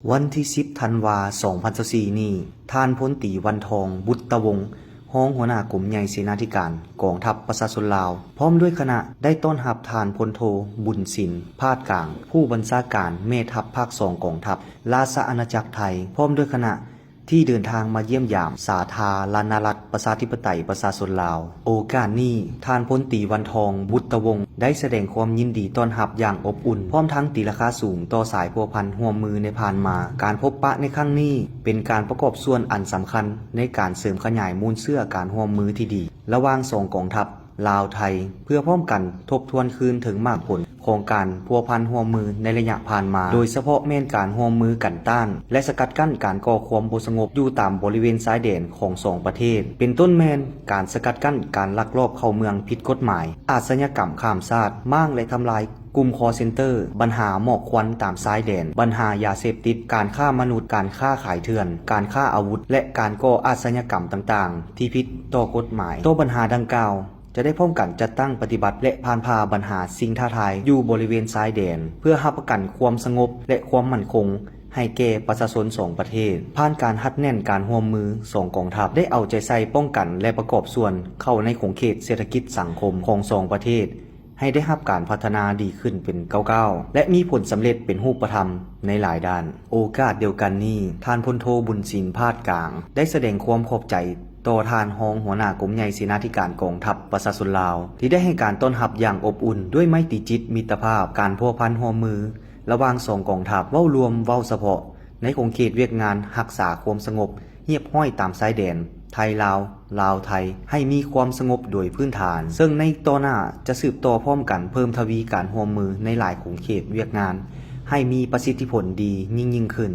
ວັນທີສິບ ທັນວາ ສອງພັນຊາວສີ່ນີ້, ທ່ານພົນຕີ ວັນທອງ ບຸດຕະວົງ ຮອງຫົວໜ້າກົມໃຫຍ່ເສນາທິການກອງທັບປະຊາຊົນລາວ ພ້ອມດ້ວຍຄະນະ ໄດ້ຕ້ອນຮັບທ່ານພົນໂທ ບຸນສິນ ພາດກາງ ຜູ້ບັນຊາການແມ່ທັບພາກສອງກອງທັບລາຊະອານາຈັກໄທ ພ້ອມດ້ວຍຄະນະ ທີ່ເດີນທາງມາຢ້ຽມຢາມສາທາລະນະລັດ ປະຊາທິປະໄຕ ປະຊາຊົນລາວ. ໂອກາດນີ້, ທ່ານພົນຕີ ວັນທອງ ບຸດຕະວົງ ໄດ້ສະແດງຄວາມຍິນດີຕ້ອນຮັບຢ່າງອົບອຸ່ນ, ພ້ອມທັງຕີລາຄາສູງຕໍ່ສາຍພົວພັນຮ່ວມມືໃນຜ່ານມາ. ການພົບປະໃນຄັ້ງນີ້ ເປັນການປະກອບສ່ວນອັນສຳຄັນໃນການເສີມຂະຫຍາຍມູນເຊື້ອການຮ່ວມມືທີ່ດີ ລະຫວ່າງສອງກອງທັບ ລາວ-ໄທ ເພື່ອພ້ອມກັນທົບທວນຄືນເຖິງໝາກຜົນຂອງການພົວພັນຮ່ວມມືໃນໄລຍະຜ່ານມາ, ໂດຍສະເພາະແມ່ນການຮ່ວມມືກັນຕ້ານ ແລະ ສະກັດກັ້ນການກໍ່ຄວາມບໍ່ສະຫງົບຢູ່ຕາມບໍລິເວນຊາຍແດນຂອງສອງປະເທດ, ເປັນຕົ້ນແມ່ນການສະກັດກັ້ນການລັກລອບເຂົ້າເມືອງຜິດກົດໝາຍ, ອາຊະຍາກຳຂ້າມຊາດ, ມ້າງ ແລະ ທຳລາຍ ກຸ່ມຄອລເຊັນເຕີ, ບັນຫາໝອກຄວັນຕາມຊາຍແດນ, ບັນຫາຢາເສບຕິດ, ການຄ້າມະນຸດ, ການຄ້າຂາຍເຖື່ອນ, ການຄ້າອາວຸດ ແລະ ການກໍ່ອາຊະຍາກຳຕ່າງໆ ທີ່ຜິດຕໍ່ກົດໝາຍ. ຕໍ່ບັນຫາດັ່ງກ່າວ, ຈະໄດ້ພ້ອມກັນຈັດຕັ້ງປະຕິບັດ ແລະ ຜ່ານຜ່າບັນຫາສິ່ງທ້າທາຍຢູ່ບໍລິເວນຊາຍແດນ ເພື່ອຮັບປະກັນຄວາມສະຫງົບ ແລະ ຄວາມໝັ້ນຄົງໃຫ້ແກ່ປະຊາຊົນສອງປະເທດ. ຜ່ານການຮັດແໜ້ນການຮ່ວມມື, ສອງກອງທັບໄດ້ເອົາໃຈໃສ່ປ້ອງກັນ ແລະ ປະກອບສ່ວນເຂົ້າໃນຂົງເຂດເສດຖະກິດສັງຄົມຂອງສອງປະເທດ ໃຫ້ໄດ້ຮັບການພັດທະນາດີຂຶ້ນເປັນກ້າວໆ ແລະ ມີຜົນສຳເລັດເປັນຮູບປະທຳໃນຫຼາຍດ້ານ. ໂອກາດດຽວກັນນີ້, ທ່ານພົນໂທ ບຸນສິນ ພາດກາງ ໄດ້ສະແດງຄວາມຂອບໃຈຕໍ່ທ່ານຮອງຫົວໜ້າກົມໃຫຍ່ເສນາທິການກອງທັບປະຊາຊົນລາວ ທີ່ໄດ້ໃຫ້ການຕ້ອນຮັບຢ່າງອົບອຸ່ນ ດ້ວຍໄມຕີຈິດມິດຕະພາບ, ການພົວພັນຮ່ວມມືລະຫວ່າງສອງກອງທັບ, ເວົ້າລວມ, ເວົ້າສະເພາະ, ໃນຂົງເຂດວຽກງານຮັກສາຄວາມສະຫງົບຮຽບຮ້ອຍຕາມຊາຍແດນໄທລາວ, ລາວ-ໄທ ໃຫ້ມີຄວາມສະຫງົບໂດຍພື້ນຖານ, ເຊິ່ງໃນຕໍ່ໜ້າຈະສືບຕໍ່ພ້ອມກັນເພີ່ມທະວີການຮ່ວມມືໃນຫຼາຍຂົງເຂດວຽກງານ ໃຫ້ມີປະສິດທິຜົນດີຍິ່ງໆຂຶ້ນ.